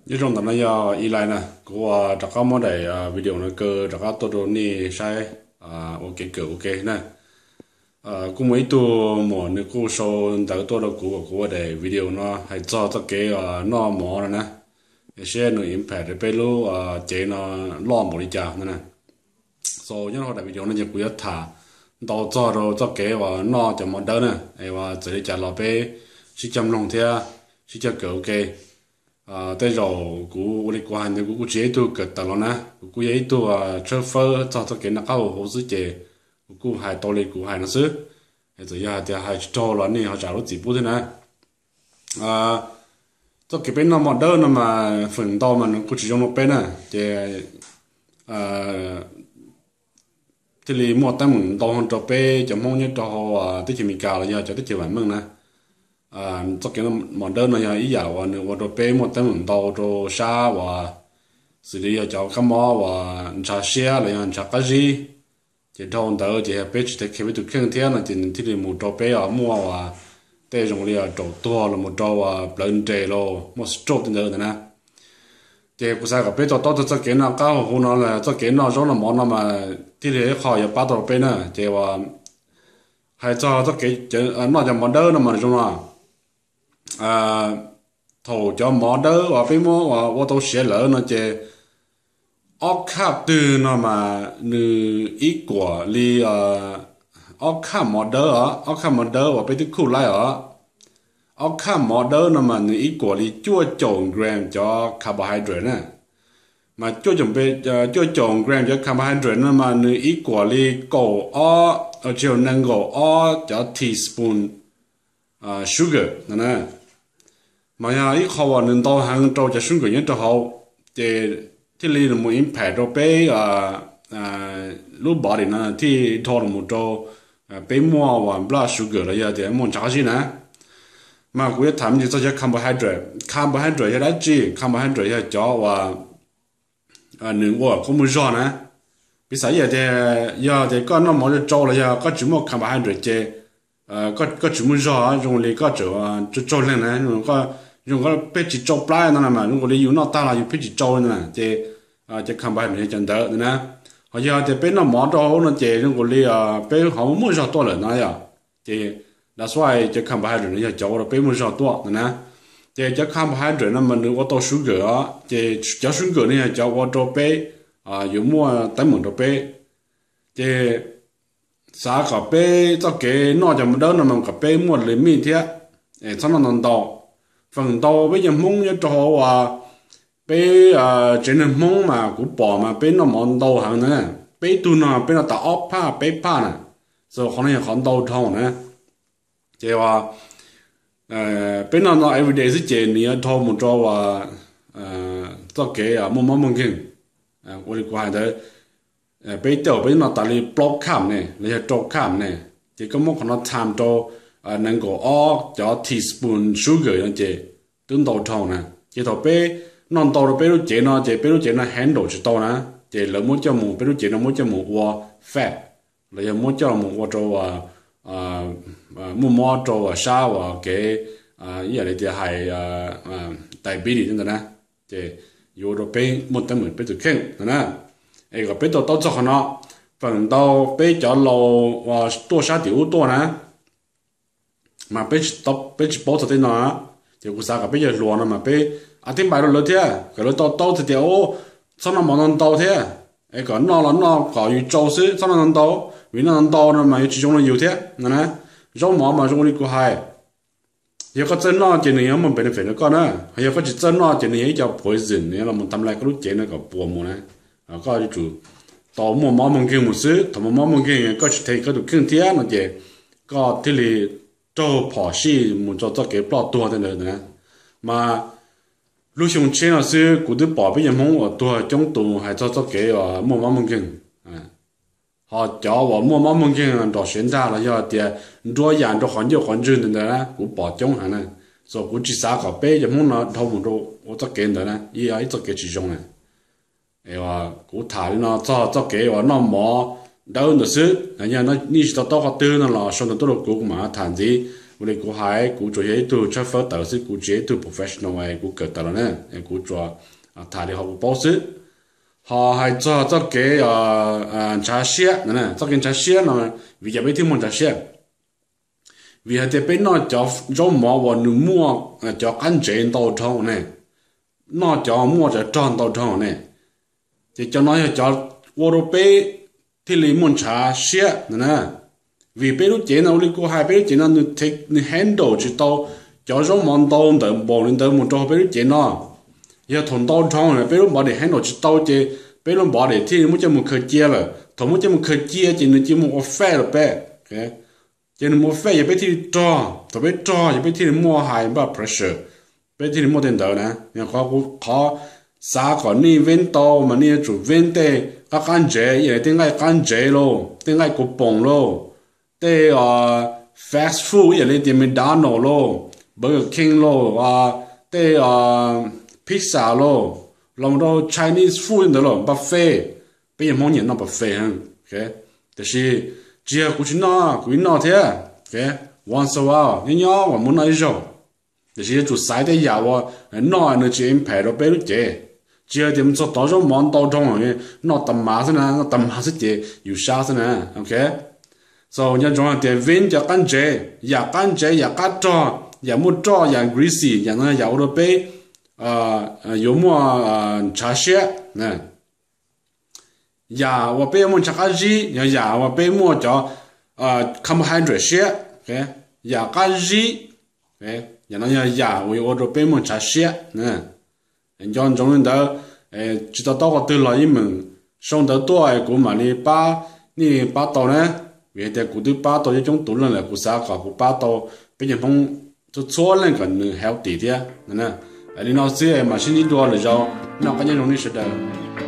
Nyob zoo ntawm no yog Eli na, kuv rov qab muab daim video no kaw rov qab tuaj rau nej saib ua kev kawm ua ke na. Kuj muaj ib tug muam nws kuj sau ntawv tuaj rau kuv kom kuv ua daim video no hais txog txoj kev noj mov no na, es saib nws impact rau peb lub cev no loj npaum li cas no na. So nyob rau hauv daim video no ces kuv yuav tham ntau txog rau txoj kev uas noj cov mov dawb na, es uas txawm li cas los peb sib cog mloog thiab sib cog kawm ua ke. Tej zaum kuv ua li kuv hais ntawd kuv kuj tsis yog ib tug kawm tawm los na, kuv kuj yog ib tug tshawb fawb txog txoj kev noj qab haus huv xwb ces kuv kuj hais tau li kuv hais no xwb. Es txawm yog hais tias hais tsis raug los nej ho zam lub txim pub thiab na. Txoj kev peb noj mov dawb no mas feem ntau mas nws kuj tsis zoo rau peb na, ces thiaj li muaj teeb meem ntau rau peb cov Hmoob nyob rau hauv teb chaws Amelikas los yog cov teb chaws vam meej na. Txoj kev noj mov dawb no yog ib yam uas nws ua rau peb muaj teeb meem ntau rau sab uas xws li yog cov kab mob uas ntshav siab los yog ntshav qab zib. Ces dhau ntawd ces yog peb tsis take care peb tus kheej thiab no ces nws thiaj li mus rau peb uas muaj uas tej zoo li raum tuag los mus rau uas plawv nres los muaj stroke tej ntawd ntawd na. Ces kuv xav kom peb to taub txog txoj kev noj qab haus huv no los txoj kev noj zaub noj mov no mas thiaj li ib qho yuav pab tau peb na. Ces uas hais txog txoj kev noj cov mov dawb no mas zoo no, thaum cov mov dawb uas peb muab uas ua tau siav lawm no ces ob khaj twg no mas nws ib kuam li ob khaj mov dawb os, ob khaj mov dawb uas peb twb khuj laij os, ob khaj mov dawb no mas nws ib kuam li cuaj caum gram cov carbohydrate na. Mas cuaj caum gram cov carbohydrate no mas nws ib kuam li kaum ob, tsis yog, nees nkaum ob cov teaspoon sugar no na. Mas yog ib qho uas nws ntau heev rau cov sugar nyob rau hauv, ces thiaj li mus impact rau peb lub body no thiaj dhau los mus rau peb muaj uas blood sugar los yog tias muaj ntshav qab zib na. Mas kuv yuav tham me ntsis txog cov carbohydrate. Carbohydrate yog dab tsi? Carbohydrate yog cov uas nws ua koj muaj zog na. Piv xam ib yam tias yog tias koj noj mov tsau tsau los yog koj tsis muaj carbohydrate ces koj tsis muaj zog, zoo li koj tseem tsaug tsaug leeg na, zoo koj pheej tsis tsau plab no mas zoo nkaus li yus noj tag los yus pheej tsis tsau no ces cov carbohydrate yog cov ntawd na. Ho yog tias peb noj mov rau hauv no ces zoo nkaus li peb ho muaj zog tuaj lawm no yom. Ces that's why cov carbohydrate no yog cov ua rau peb muaj zog tuaj no na. Ces cov carbohydrate no mas nws ua tau sugar os, ces cov sugar no yog cov ua rau peb yuav muaj teeb meem rau peb. Ces xav kom peb txoj kev noj cov mov dawb no mas kom peb muaj limit thiab, es txhob noj ntau ntau. Feem ntau peb cov Hmoob nyob rau hauv uas peb tsev neeg Hmoob mas kuv pom mas peb noj mov ntau heev na. Peb ib tug no peb noj tau ob phaj peb phaj na, so qhov no yog qhov ntau dhau na. Ces uas peb noj no everyday xwb ces nws yuav dhau mus rau uas txoj kev muaj mob muaj nkeeg. Ua li kuv hais ntawd, peb tej zaum peb noj tas li plaub khaj ne los yog rau khaj ne, ces koj muab qhov no times rau nees nkaum ob cov teaspoon sugar no ces twb ntau dhau na. Ces thaum peb noj ntau rau peb lub cev no ces peb lub cev no handle tsis tau na, ces lawv muab coj mus, peb lub cev no muab coj mus ua fat los yog muab coj mus ua rau muaj mob rau uas sab uas kev ib yam li tias hais diabetes ntawd na. Ces yuav ua rau peb muaj teeb meem peb tus kheej no na. Es kom peb to taub txog qhov no, feem ntau peb cov laus uas tuaj sab tim ub tuaj na, mas peb tsis paub txog tej no, ces kuv xav kom peb cov hluas no mas peb a tib npais rau lawv thiab kom lawv to taub txog tias txhob noj mov ntau ntau thiab, es kom noj los noj kom yus tsau xwb, txhob noj ntau ntau, vim noj ntau ntau no mas yuav tsis zoo rau yus thiab no na. Zaub mov mas zoo li kuv hais, yog koj txawj noj ces nws yuav muaj benefit rau koj na, yog koj tsis txawj noj ces nws yog ib co poison, nws yuav los txham lais koj lub cev no kom puas mus na. Koj yuav tsum tau muaj mob muaj nkeeg mus xwb, thaum muaj mob muaj nkeeg koj tsis thev koj tus kheej thiab no ces koj thiaj li raug phom sij mus rau txoj kev ploj tuag tej ntawd na. Mas lub xyoo tshiab no xwb kuv twb pom peb cov Hmoob uas tuag coob tus hais txog txoj kev uas muaj mob muaj nkeeg. Ho cov uas muaj mob muaj nkeeg nrov siav ntag los yog tias nruab yam rau qhov ncauj qhov ntswg ntawd ntawd na kuv pom coob heev na. So kuv tsis xav kom peb cov Hmoob no dhau mus rau ua txoj kev ntawd na, ib txoj kev tsis zoo na. Kuv tham li no txog txoj kev uas noj mov dawb ntawd xwb, yog nej tsis to taub qhov twg no los sau ntawv tuaj rau kuv, kuv mam tham ntxiv. Ua li kuv hais, kuv tsuas yog ib tug tshawb fawb tawm xwb, kuv tsis yog ib tug professional es kuv kawm tawm los ne, kuv tsuas tham li qhov kuv paub xwb. Ho hais txog txoj kev ntshav siab, txoj kev ntshav siab no, vim yog peb thiaj muaj ntshav siab, vim hais tias peb noj cov zaub mov uas nws muaj cov qab ntsev ntau dhau ne, noj cov muaj cov rog ntau dhau ne, ces cov no yog cov ua rau peb thiaj li muaj ntshav siab na. Vim peb lub cev no, ua li kuv hais, peb lub cev no nws handle tsis tau cov zaub mov ntau ntawm npaum li ntawd mus rau peb lub cev no. Yog thaum ntau dhau peb lub body handle tsis tau ces peb lub body thiaj muab coj mus khaws cia lawm. Thaum muab coj mus khaws cia ces nws cia mus ua fat rau peb. Ces nws mus ua fat ces peb thiaj li rog, thaum peb rog ces peb thiaj li muaj high blood pressure, peb thiaj li muaj tej ntawd na. Yog qhov kuv, qhov xav kom nej veeb tau mas nej yuav tsum veeb tej qab qab ntsev, ib yam li tej nqaij qab ntsev lauj, tej nqaij kuv poom lauj, tej fast food ib yam li tias McDonald lauj, Burger King lauj, tej pizza lauj, los rau Chinese food ntawd lauj, buffet. Peb yog Hmoob nyiam noj buffet, tiam sis tsis yog kuv tsis noj, kuv yeej noj thiab. Once a while, nyob nyob uas muaj noj ib zaug, tiam sis yuav tsum xaiv tej yam uas noj nws tsis impact rau peb lub cev. Tsis yog tias mus txog tov zaub mov ntau dhau, noj tas mas xwb na, noj tas mas xwb ces yus sab xwb na. So nco ntsoov hais tias veeb cov qab ntsev, yam qab ntsev, yam qab rog, yam muaj roj, yam greasy, yam no yam ua rau peb yuav muaj ntshav siab. Yam uas peb yuav muaj ntshav qab zib yog yam uas peb muaj cov carbohydrate siab, yam qab zib, yam no yog yam uas yuav ua rau peb muaj ntshav siab. Nco ntsoov li ntawd, tsis to taub qhov twg los yeej meem sau ntawv tuaj kuv mam li pab nej pab tau na. Vim hais tias kuv twb pab tau coob coob tus leej lawm, kuv xav kom kuv pab tau peb cov Hmoob txhua txhua leej kom nws healthy thiab. Li no xwb, mam sib ntsib dua lwm zaus, noj qab nyob zoo nej sawv daws.